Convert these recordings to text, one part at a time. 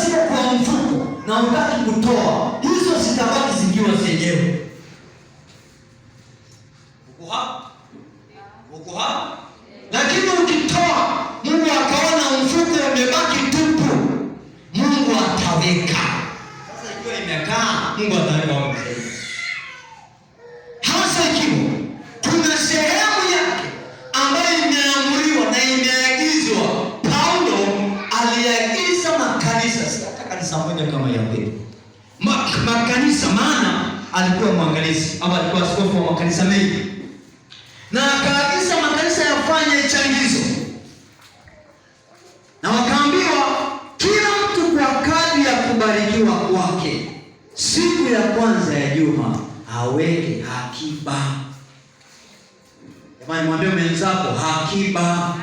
ziko kwa mfuko na hutaki kutoa, hizo zitabaki zikiwa zenyewe. Uko hapa? Uko hapa? Lakini ukitoa, Mungu akaona mfuko umebaki tupu, Mungu ataweka. Sasa ikiwa imekaa, Mungu ataweka wapi zaidi? Hasa ikiwa kuna sehemu yake ambayo imeamriwa na imeagizwa. Paulo aliagiza makanisa, si hata kanisa moja kama ya kwetu, makanisa, maana alikuwa mwangalizi au alikuwa askofu wa makanisa mengi, na akaagiza makanisa yafanye changizo, na wakaambiwa kila mtu kwa kadri ya kubarikiwa kwake, siku ya kwanza ya juma aweke akiba. Jamani, mwambie mwenzako akiba.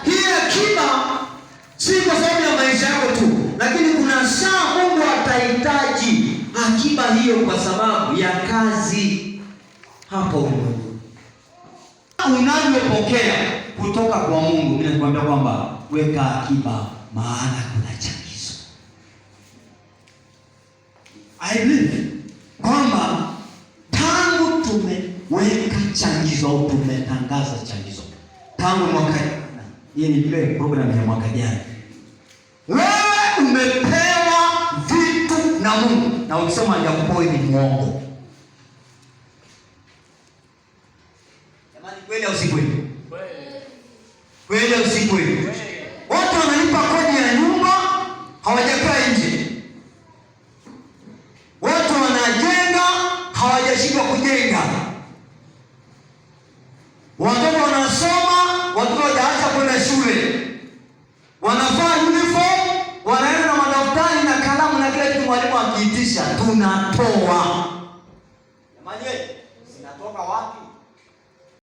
Hii akiba si kwa sababu ya maisha yako tu, lakini kuna saa Mungu atahitaji akiba hiyo kwa sababu ya kazi hapa ulimwenguni. Unavyopokea kutoka kwa Mungu, mimi nakwambia kwamba weka akiba, maana kuna changizo. I believe kwamba tangu tumeweka changizo au tumetangaza changizo tangu mwaka jana, hii ni ile program ya mwaka jana, wewe umepewa vitu na Mungu, na ukisema hajakupa ni muongo. Jamani, kweli au si kweli? Kweli au si kweli? Watu wanalipa kodi ya nyumba, hawajakaa nje. Watu wanajenga, hawajashindwa kujenga. Watoto wanasoma, watoto hawajaacha kwenda shule, wanavaa uniform, wanaenda na madaftari na kalamu na kila kitu. Mwalimu akiitisha, tunatoa. Jamani, zinatoka wapi?